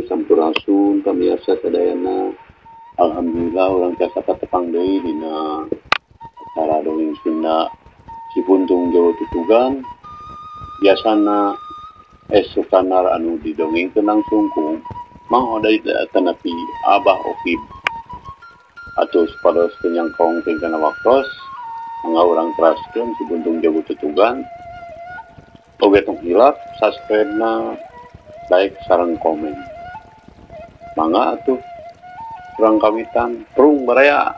Wabarakatuh. Sampurasun pamirsa sadayana. Alhamdulillah urang tiasa patepang deui dina acara dongeng Sunda Cipuntung Jawa Tutugan. Biasana Sukanar anu didongengkeun langsung ku Mang Oday tanapi Abah Okib. Atuh supados teu nyangkong teh kana waktos, mangga urang teraskeun Cipuntung Jawa Tutugan. Oge tong hilap subscribe-na, like sareng komen. Mangga atuh urang kawitan prung baraya.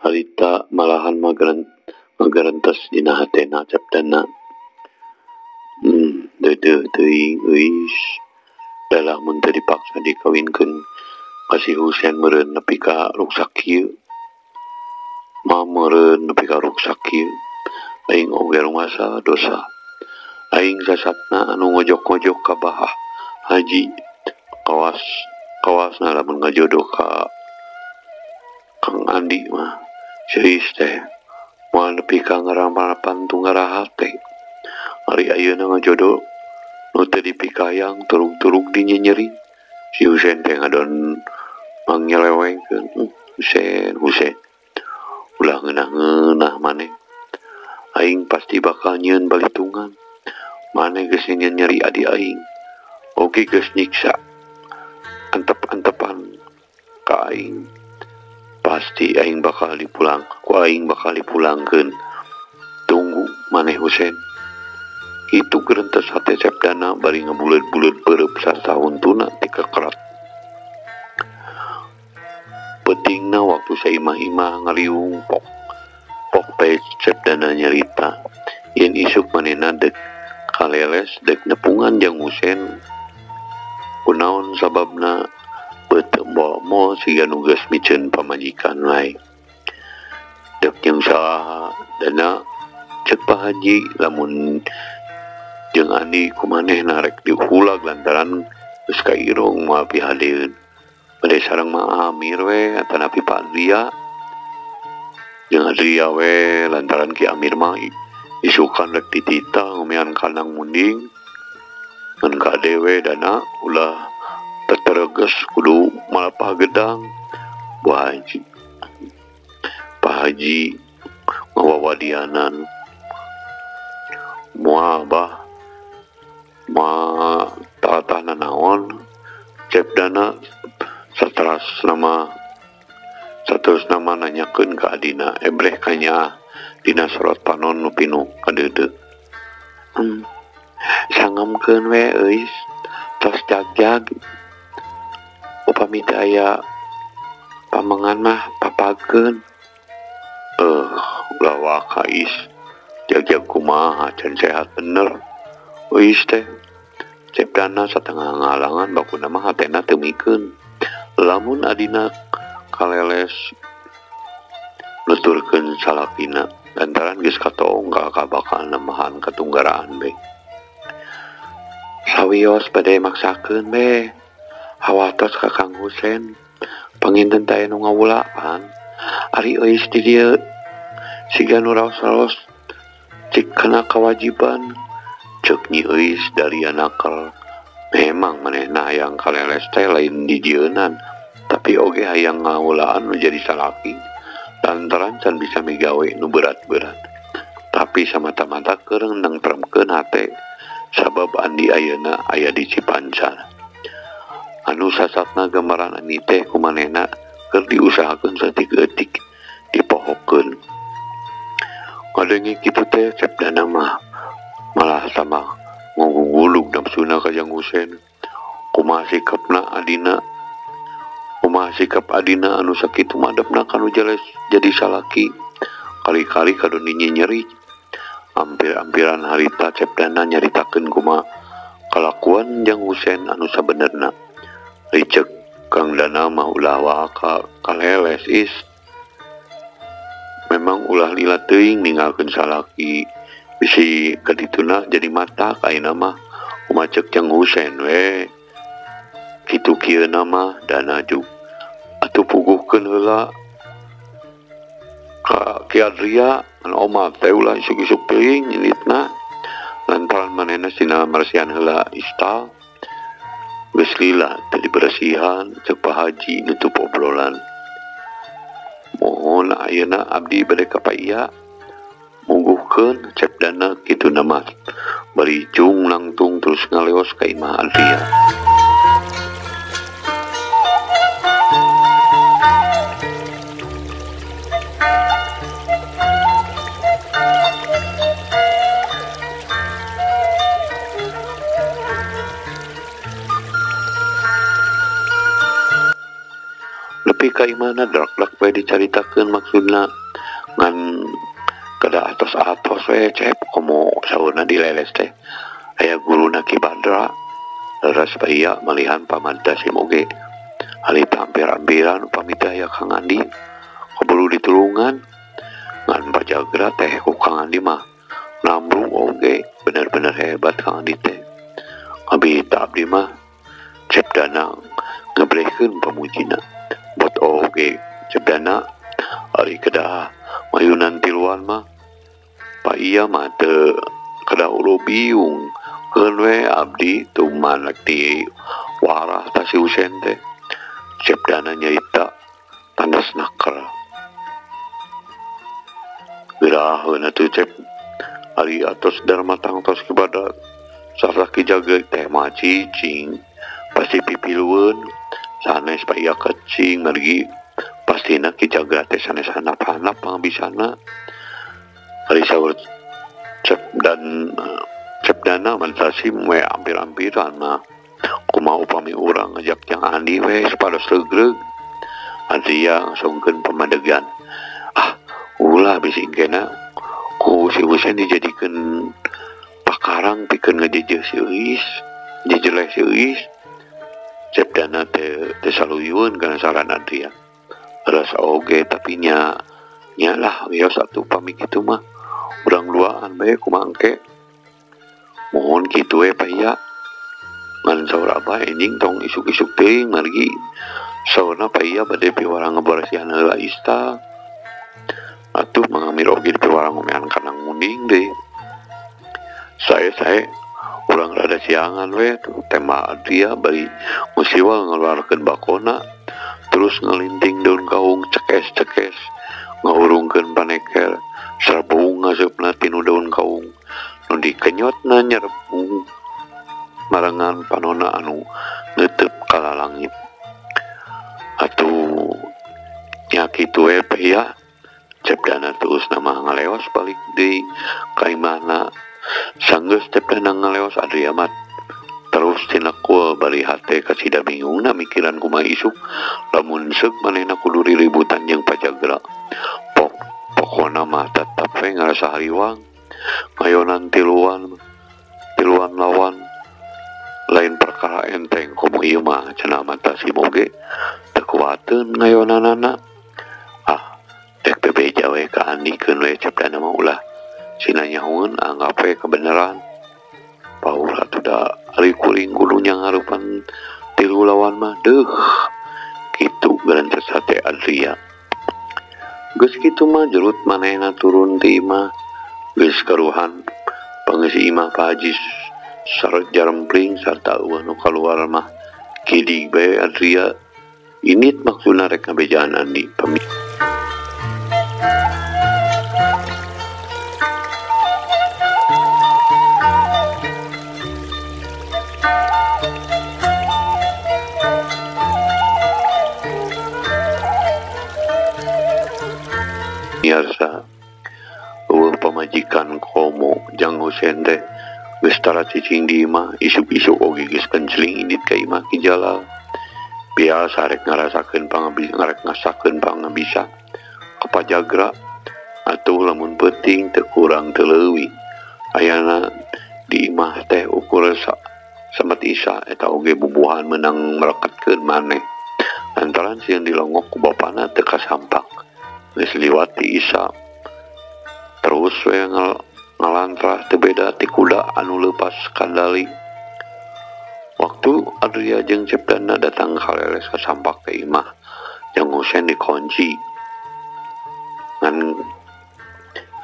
Harita malahan magarantas dina hatena capdana. Deudeuh teuing euis. Dalah mun teu dipaksa dikawinkeun ka si Husen meureun nepi ka ruksak kieu. Ma meureun nepi ka ruksak kieu. Aing oge rumasa dosa. Aing sasatna anu ngojok-ngojok ka Bah Haji. Kawas kawasna lamun ngajodoh ka Kang Andi mah. Serius teh moal nepi ka ngarampan tunggara hate. Ari ayeuna ngajodoh nu teu dipikayang turug-turug dinyenyeri. Si Husen teh ngadon mangyelewengkeun. Husen, Husen. Ulah ngeunah-ngeunah maneh. Aing pasti bakal nyieun balitungan. Maneh geus nyenyeri adi aing. Oge geus nyiksa antep-antepan ka aing. Pasti aing bakal dipulang, ku aing bakal dipulangkeun. Tunggu maneh Husen. Itu gerentes hate Sepdana bari ngebuleud-buleud beureub sasahuntuna ti kekerat. Peutingna waktu saimah-imah ngaliung pok pok pe Sepdana nyarita yen isuk manehna dek kaleles dek nepungan jang Husen. Kunaon sababna beuteung moal siga nu geus miceun pamajikan wae. Dek jeung saha dana ceuk Pak Haji lamun jeung Andi kumanehna rek dihulag lantaran geus kairung moal pihadeun. Bade sareng mah Amir we atanapi Pak Adria. Jeung Adria we lantaran Ki Amir mah isukan rek ditita ngomean kandang munding. Ngan kade we dana ulah tetereges kudu malapah gedang. Pak Haji, Pak Haji ngawawadianan moal bah moal tatah nanaon. Cepdana sateras nama nanyakeun ka adina ebreh kanyaah dina sorot panon nu pinuh kadeudeuh. Sangemkeun we euis tos jagjag. Upami teu aya pamengan mah papageun. Ulah waka is jagjag kumaha can sehat bener. Euis teh Cepdana satengah ngalangan bakuna mah hatena teu mikeun. Lamun adina kaleles nuturkeun salakina lantaran geus katoong ka bakal nemahan katunggaraan be. Sawios bade maksakeun be. Hawatos ka Kang Husen panginten teh anu ngawulaan. Ari euis di dieu siga nu raos-raos cik kana kawajiban. Ceuk Nyi Euis dari nakal. Memang manehna hayang kaleles teh lain dijieunnan, tapi oge hayang ngawulaan nu jadi salaki lantaran can bisa migawe nu berat-berat. Tapi samata-mata keur nengtremkeun hate sabab Andi ayeuna aya di Cipancar. Anu sasatna gambaran Andi teh kumanehna keur diusahakeun saeutik-eutik dipohokeun. Ngadenge kitu teh Cepdana mah malah sama ngugulug nafsuna ka Jang Husen. Kumaha sikapna adina? Kumaha sikap adina anu sakitu madepna kanu jelas jadi salaki. Kali-kali kadon nyeri. Ampir-ampiran harita Cepdana nyaritakeun kumaha kalakuan Jang Husen anu sabenerna. Ricek Kang Dana mah ulah waka kaleles is. Memang ulah lila teuing ninggalkeun salaki bisi kadituna jadi mata kaina mah kumaha ceuk Jang Husen we. Kitu kieu mah dana juk atuh puguhkeun heula ka Ki Adria ngan omat teh ulah isuk-isuk teuing nyilitna lantaran manehna sina marsihan heula istal. Geus lila teu diberesihan ceuk Pak Haji nutup obrolan. Mohon ayeuna abdi bade ka Pak Iya mungguhkeun cep dana kitu mah bari jung langtung terus ngaleos ka imah Adria. Nepi ka imahna drak-drak we dicaritakeun maksudna ngan kada atos-atos we cep komo saurna dileles teh aya guruna Ki Badra leres Pak Iya malihan pamantas sim oge alih hampir-hampiran upami teh aya Kang Andi keburu ditulungan ngan pajagra teh ku Kang Andi mah nambrung oge bener-bener hebat Kang Andi teh ngabita abdi mah cep dana ngebrehkeun pamujina bot oge cep dana ari kedah mayunan tiluan mah Pak Iya mah teu kedah ulu biung keun we abdi tuman ti warah ta si Husen teh cep dana nyarita tandas naker geraheun atuh cep ari atos dharma tangtos kepada sarta Ki Jaga teh mah cicing pasti pipilueun sanes Pak Iya kecing margi pastina Ki Jaga teh sanes hanap-hanap pangabisana ari saur cep dan cep dana mantasim we ampir-ampiran mah kumaha upami urang ngajak Jang Andi we supados regreg Adria ngasongkeun pamadegan ah ulah bisi engkena ku si Husen dijadikeun pakarang pikeun ngajejeh si Euis jejeleh si Euis cep dana teh teh saluyun kana saran Adria rasa oge tapi nya nya lah wios atuh pami kitu mah urang duaan bae kumaha engke mohon kitu we Pak Iya ngan saur abah enjing tong isuk-isuk teuing margi saurna Pak Iya bade piwarang ngaberesihan heula istal atuh mangamir oge piwarang ngomean kanang munding deui sae-sae urang rada siangan we tema Adria bari musiwa ngaluarkeun bakona terus ngelinting daun kaung cekes-cekes ngahurungkeun paneker serbung ngaseupna tinu daun kaung nu dikenyotna nyerbung marengan panona anu neuteub ka lalangit atuh nya kitu we Pak Iya cep dana terus nama ngaleos balik deui ka imahna sanggeus cep dana ngaleos Adria mah terus tina kul bari hate kasida bingungna mikiran kumaha isuk lamun seuk manehna kudu riributan jeung Pajagra pokona mah tetep we ngarasa hariwang ngayonan tiluan tiluan lawan lain perkara enteng komo ieu mah cenah mata sim oge teu kuateun ngayonanana ah dek bebeja we ka Andi keun we cep dana mah ulah sina nyahoeun anggap we kebenaran paur atuh da ari kuring kudu nyangharupan tilu lawan mah deuh kitu geureunteuh sate Adria geus kitu mah jerut manehna turun ti imah geus karuhan pangeusi imah Pak Haji sareng jarempling sarta eueuh nu kaluar mah kidig bae Adria init maksudna rek ngabejaan Andi pami miarsa eueuh pamajikan komo Jang Husen teh geus tara cicing di imah isuk-isuk oge geus kencling indit ka imah Ki Jalal biasa rek ngarasakeun pangabisa rek ngasakeun pangabisa ka Pajagra atuh lamun peuting teu kurang teu leuwih ayana di imah teh ukur samet isa eta oge bubuhan meunang mereketkeun maneh lantaran sieun dilongok ku bapana teu kasampak geus liwat ti isa. Terus we ngalantrah teu beda ti kuda anu leupas kandali. Waktu Adria jeung Cepdana datang kaleles ka sampak ke imah, Jang Husen dikunci.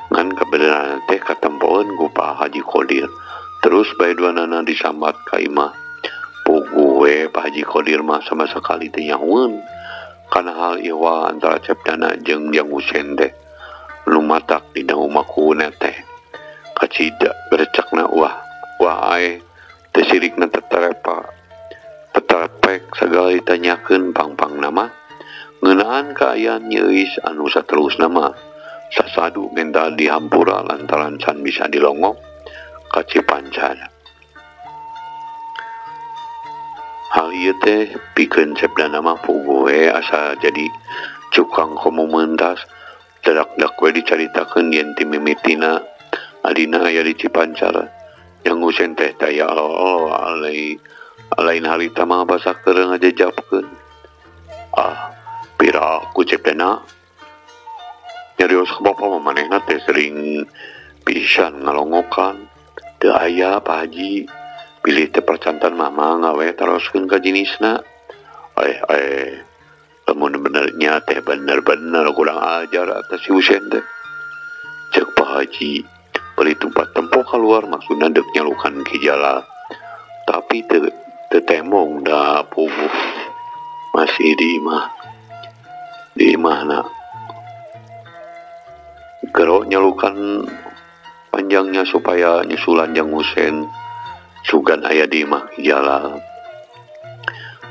Ngan kabeneran teh katempoeun ku Pak Haji Kodir. Terus bae duanana disambat ka imah. Puguh we Pak Haji Kodir mah sama sekali teu nyahoeun kana hal ihwal antara Cepdana jeung Jang Husen teh. Lumatak dina umakuna teh. Kacida berecakna wah wah ae teu sirikna teterepa. Teterepek sagala ditanyakeun pang-pang nama ngeunaan kaayaan Nyi Euis anu saterusna mah sasadu menta dihampura lantaran can bisa dilongok ka Cipancar. Hal ieu teh pikeun Cepdana mah puguh we asa jadi cukang komo mentas. Dadak-dak we dicaritakeun yen ti mimitina adina aya di Cipancar. Yang Husen teh taya alo-alo lain harita mah basa keur ngajejapkeun. Ah, pira ku Cepdana nyarios ka bapa mah manehna teh sering pisan ngalongokan. Teu aya Pak Haji, pilih teh percantan mama ngawe taroskeun ka jinisna. Lamun benernya teh bener-bener kurang ajar atas si Husen teh. Cek Pak Haji beli tempat tempo keluar maksudna dek nyalukan Ki Jalal. Tapi teu temong da puguh masih di imah. Di imahna gero nyalukan panjangnya supaya nyusulan Jang Husen sugan aya di imah Ki Jalal.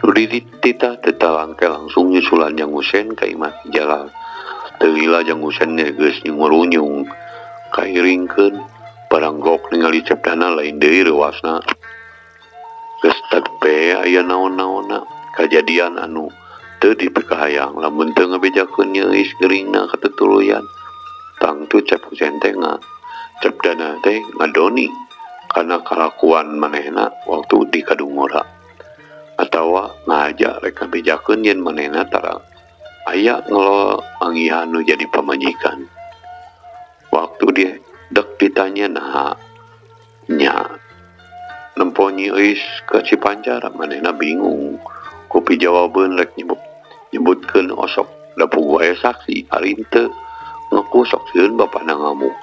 Nu dititah tetalangke langsung nyusulan Jang Husen ka imah Ki Jalal. Teu lila Jang Husen geus ngurunyung kairingkeun baranggok ningali Cepdana lain deui reuasna. Geus teh aya naon-naonna kajadian anu teu dipikahayang lamun teu ngabejakeun Nyi Euis geuringna katutuluyan. Tangtu Cep Husen teh Cepdana teh ngadoni kana kalakuan manehna waktu di Kadungora. Atawa ngaja rek ngabejakeun yen manehna tara aya ngelo manggihan nu jadi pamajikan. Waktu dia dek ditanya naha nya nempo Nyi Euis ka Cipancar manehna bingung ku pijawabeun rek nyebutkeun osok da puguh aya saksi ari teu ngaku sok sieun bapana ngamuk.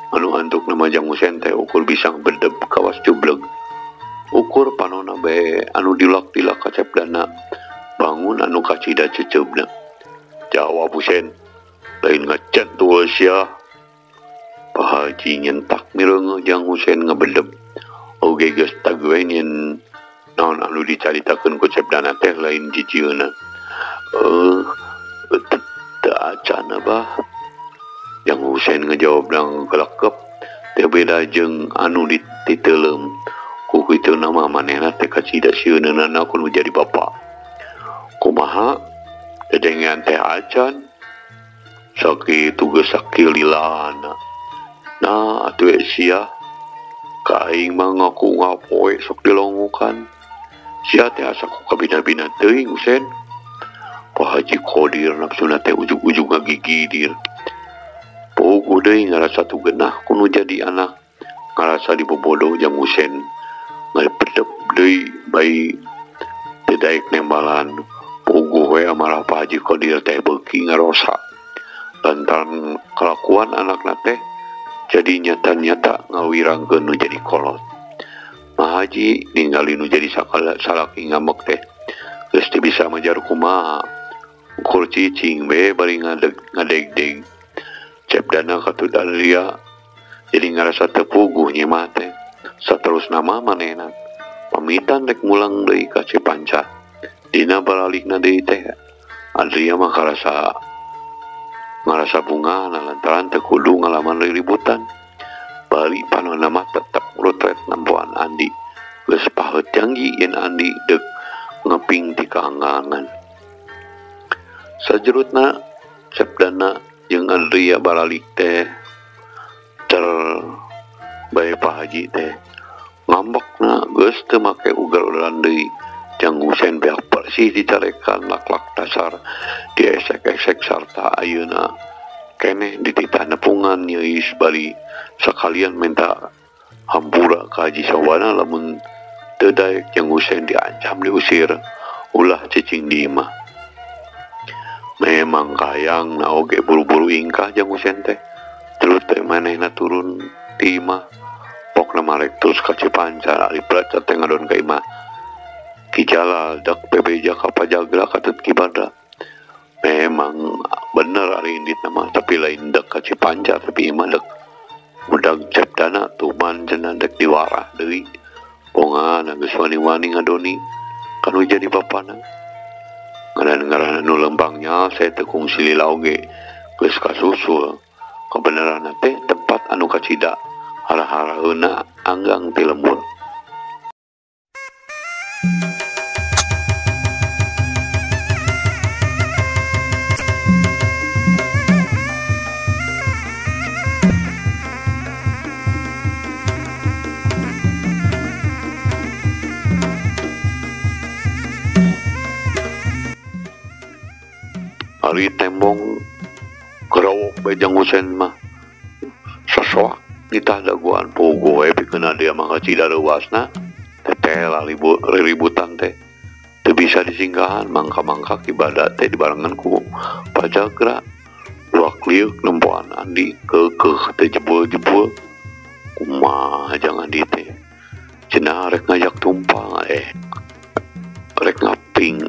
Anu antukna mah Jang Husen teh ukur bisa bedeb kawas jubleg. Ukur panona bae anu dilak-dilak ka Cepdana bangun anu kacida ceceubna. Jawab Husen, lain ngacentul sia. Pak Haji nyentak mireungeuh Jang Husen ngebedeb. Oge geus tag we nyen naon anu dicaritakeun ku Cepdana teh lain jijieuna. Teu acan abah. Jang Husen ngejawab gelekep teh beda jeung anu dititeuleum. Ku kitu nama manehna teh kacida sieunana ku nu jadi bapa. Kumaha dedengean teh acan sakitu geus sakililana. Nah atuh sia ka aing mah ngaku ngapoe sok dilongokan. Sia teh asa ku kabina-bina teuing Husen. Pak Haji Kodir nafsuna teh ujug-ujug ngagigidir. Puguh deui ngarasa tu genah ku nu jadi anak. Ngarasa dibobodo Jang Husen. Ngapedep deui bae teu daek nembalan. Puguh we amarah Pak Haji Kodir teh beuki ngarosa. Lantaran kelakuan anakna teh jadi nyata-nyata ngawirangkeun nu jadi kolot. Pak Haji ningali nu jadi salaki ngambek teh geus teu bisa majar kumaha. Ukur cicing we bari ngadegdeg. Cepdana katut Adria jadi ngarasa teu puguh nyemah teh. Saterusna mah manehna pamitan rek mulang deui ka Cipancar. Dina baralikna deui teh Adria mah karasa ngarasa bungahna lantaran teu kudu ngalaman riributan. Bari panonna mah tetep rutret nempoan Andi. Geus paheut janji yen Andi deuk ngeping ti kaanggangan. Sajerutna Cepdana jeung Adria baralik teh ter bae Pak Haji teh ngambekna geus teu make ugal-ugalan deui. Jang Husen beak bersih dicarekan lak-lak dasar diesek-esek sarta ayeuna Keneh dititah nepungan Nyi Euis bari sakalian minta hampura ka Haji Sobana lamun teu daek Jang Husen diancam diusir ulah cicing di imah. Memang kayang na oge buru-buru ingkah Jang Husen teh. Terus teh manehna turun ti imah. Pokna marek terus ka Cipancar ari pracat teh ngadon ka imah. Ki Jalal dak bebeja ka Pajagra katut Ki Badra. Memang bener ari inditna mah tapi lain dek ka Cipancar tapi imah dek udag Cep Dana tuman cenah dek diwarah deui. Pongana geus wani-wani ngadoni kanu jadi bapana. Ngaran-ngaran nu lempangnya saya teu kungsi lila oge geus kasusul. Kebenaran teh tempat anu kacida hara-haraeuna anggang ti lembur. Ari tembong gerawok bae Jang Husen mah sosoak nitah dagoan pogo we pikeun dia mah kacida leuwasna teteh riributan teh teu bisa disinggahan mangka-mangka ibadah teh dibarengan ku Pajagra luak liuk nempoan Andi keukeuh teh jebul-jebul kumaha Jang Andi teh cenah rek ngajak tumpang rek ngaping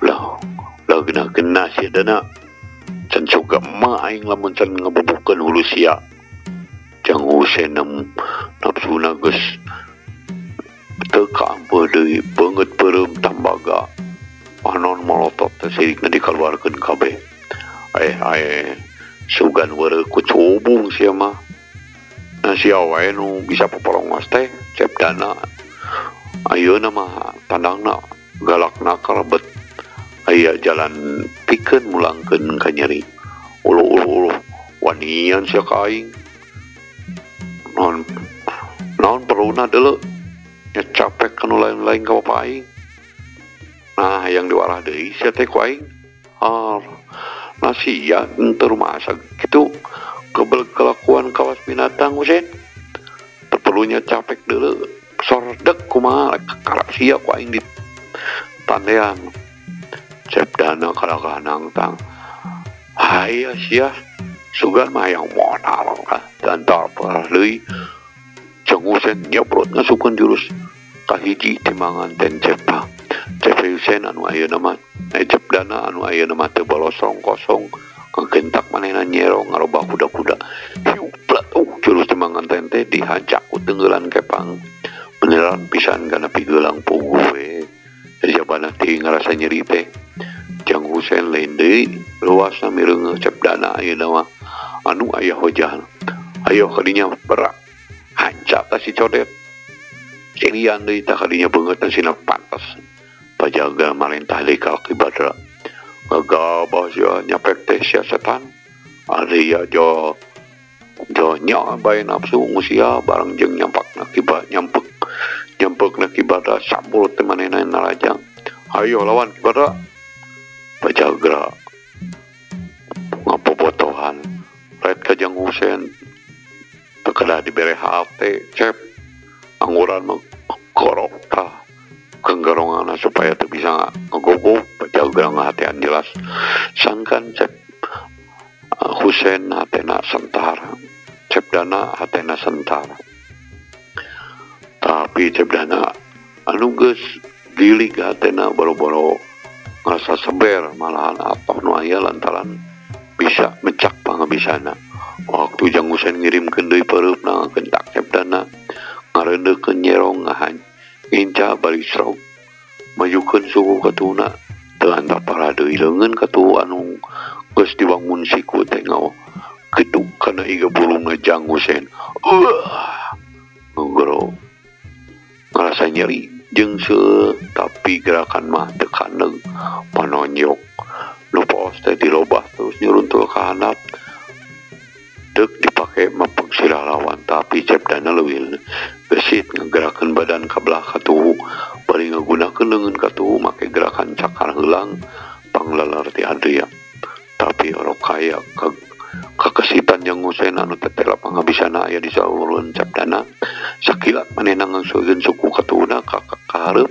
lah kena-kena sia dana can suka emak aing lamun can ngebubukeun hulu sia. Jang Husen nafsuna geus teu kaampeuh deui beungeut peureum tambaga panon molotot teh sirikna dikaluarkeun kabeh. Sugan weureuh ku cubung sia mah. Nah sia wae nu bisa poporongos teh Cep Dana ayeuna mah tandangna galakna karebet aya jalan pikeun mulangkeun ka nyeri. Uluh-uluh wanian sia ka aing. Naon perluna deuleu nya capek kanu lain-lain ka bapa aing. Nah hayang diwarah deui sia teh ku aing. Nah sia henteu rumasa kitu kebel kelakuan kawas binatang Husen. Teu perlunya capek deuleu sordek kumaha karep sia ku aing di tandean. Cep Dana kalakah nangtang haya sia sugan mah yang modal lah dan parah deui. Jang Husen nyebrot ngasukeun jurus kahiji timangan ten Cep Husen anu ayeuna mah Cep Dana anu ayeuna mah teu bolosong kosong kagentak manehna nyerong ngarobah kuda-kuda hiuplat jurus timangan ten teh dihancak ku tenggelan kepang beneran pisan kana pigelang puguh we. Jabana teh ngarasa nyeri teh Jang Husen lain deui luasna mireungeuh Cep Dana ayeuna mah anu aya hojahna. Ayo kadinya berak hancap ka si codet cirian deui tah kadinya beungeutna sina pantes. Pajaga marentah deui ka Ki Badra gagabah sia nyapek teh sia setan ari ya jo nya bae nafsu ngusia bareng jeung nyampakna kiba nyampek nyampekna Ki Badra sampul teh manehna narajang. Ayo lawan Ki Badra. Pajagra ngapobotohan red ka Jang Husen teu kedah dibere hate Cep angguran mah gorok tah kenggeronganna supaya teu bisa ngagogog. Pajagra ngahatean jelas sangkan Cep Husen hatena sentar Cep Dana hatena sentar. Tapi Cep Dana anu geus gilig hatena boro-boro ngerasa seber malahan atoh nu aya lantaran bisa mecak pangabisana. Waktu Jang Husen ngirimkeun deui peureupna ngagentak Cep Dana ngareundeukeun nyerong ngahan nginca bari srog majukeun suku katuna teu antap parah deui leungeun katuhu anu geus diwangun siku teh geduk kana iga bulungna Jang Husen. Ngegero ngarasa nyeri jeung seueuh tapi gerakan mah teu kaneg panonjok nu poos teh dilobah terus nyuruntul ka handap deuk dipake mapeg sirah lawan. Tapi Cep Dana leuwih gesit ngagerakeun badan ka belah katuhu bari ngagunakeun leungeun katuhu make gerakan cakar heulang Panglalar ti Adria. Tapi orok kaya kakesipan yang Husein anu tetela pangabisana aya di saurun Capdana. Sakilat manehna ngangsukeun suku katuhuna ka kahareup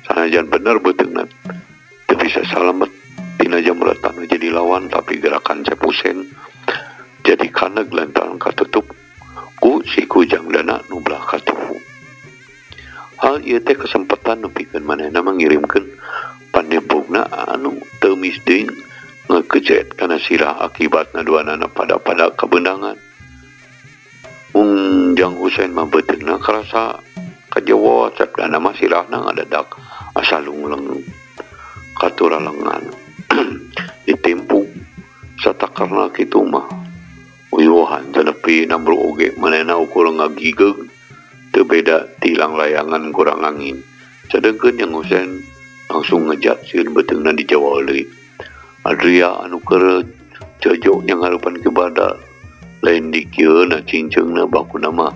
sanajan bener beuteungna teu bisa salamet tina jamretan jadi lawan, tapi gerakan Cep Husein jadi kaneg lantaran katutup ku siku Jangdana nu belah katuhu. Hal ieu teh kesempatan nu pikeun manehna mangirimkeun panembongna anu teu misdeung ngekejet kana sirah akibatna duanana pada-pada kabeunangan. Jang Husein mah beuteungna karasa kajawa Capdana mah sirahna ngadadak asa lungleng katuralengan ditimpuk satakarna kitu mah uyuhan tenepi namru oge manehna ukur ngagigeug teu beda tilang layangan kurang angin. Sedengkeun Jang Husein langsung ngejat sieun beuteungna di jawa deui. Adria anu keur jojo nyangharupan Ki Badra lain dikieuna cingceungna bakuna mah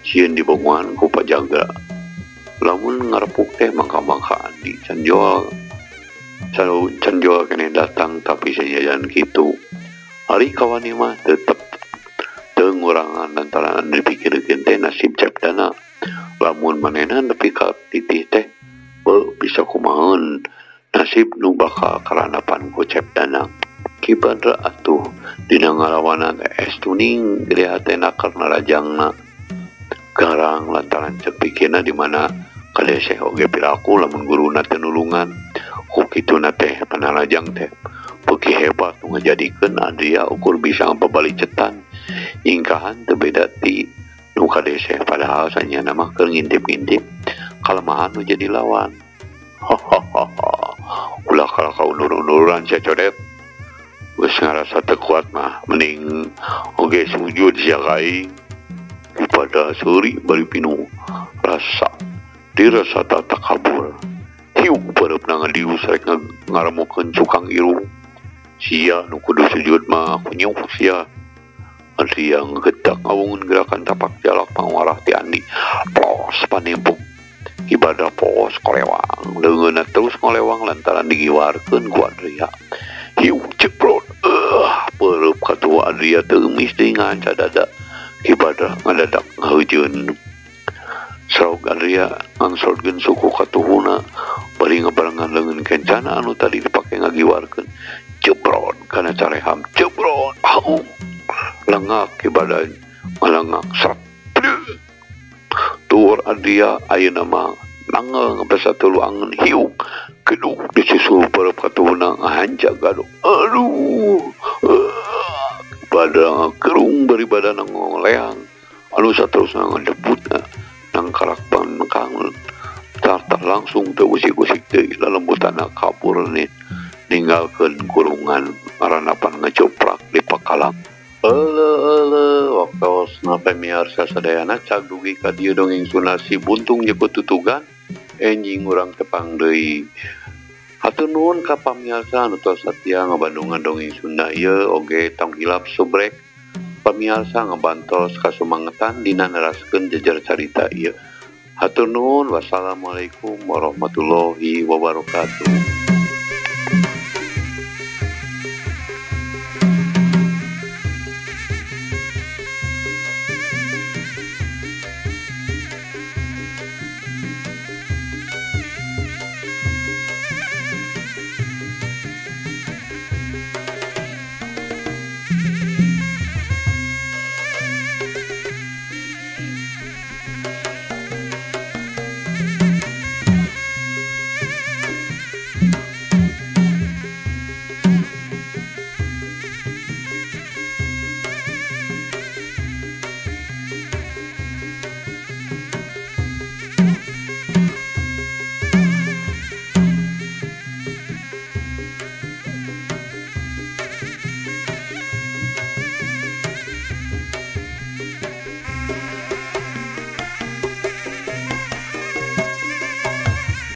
sieun dibongohan ku pajaga. Lamun ngarepuk teh mangka-mangka Andi can jual keneh datang tapi sajajan kitu. Ari kawani mah tetep teu ngurangan lantaran dipikirkeun teh nasib Capdana. Lamun manehna nepi ka titih teh beuh bisa kumahaeun nasib nu bakal karanapan ku Capdana. Ki Badra atuh dina ngalawanan es tuning gede hatena karena rajangna garang lantaran cek pikirna di mana kadeseh oge piraku lamun guruna teu nulungan. Ku kituna teh panarajang teh beuki hebat nu ngajadikeun Adria ukur bisa ngapabalicetan ingkahan teu beda ti nu kadeseh, padahal sanyana mah keur ngintip-ngintip kalemahan nu jadi lawan. Hahaha, ulah kalah ka undur-unduran sia codet. Geus ngarasa teu kuat mah mending oge sujud sia ka aing. Pada seuri bari pinuh rasa dirasa takabur. Hiu pareupna ngadius rek ngaremokeun cukang irung. Sia nu kudu sujud mah kunyuh sia. Adria ngegedak ngawungun gerakan tapak jalak pangarah ti Andi. Plos panempuk. Ki Badra pos kolewang. Leungeunna terus ngolewang lantaran digiwarkeun ku Adria. Hiu ceprot. Pereup katuhu Adria teu eumis deui nganca dada. Ki Badra ngadadak ngaheujeun. Saug Adria ngangsorkeun suku katuhuna bari ngabarengan leungeun kencana anu tadi dipake ngagiwarkeun. Ceprot kana careham. Ceprot. Au. Lengak Ki Badra ngalengak seret. Tur Adria ayeuna mah nangel ngapesa tulu angen hiu. Keduk disusul pereup katuhuna ngahanca gaduh. Aduh. Badra kerung bari badana ngoleang anu saterusna ngadebutna nang karakpan kang tartar langsung teu usik-usik deui lalembutanna kabur nih ninggalkeun kurungan maranapan ngecoprak di pakalang. Euleuh waktosna pamiarsa sadayana cag dugi ka dieu dongeng Sunda Si Buntung nyebut tutugan enjing urang tepang deui. Hatur nuhun ka pamiarsa anu tos satia ngabandungan dongeng Sunda ieu oge tong hilap subrek pamiarsa ngabantos kasumangetan dina neraskeun jejer carita ieu. Hatur nuhun, wassalamualaikum warahmatullahi wabarakatuh.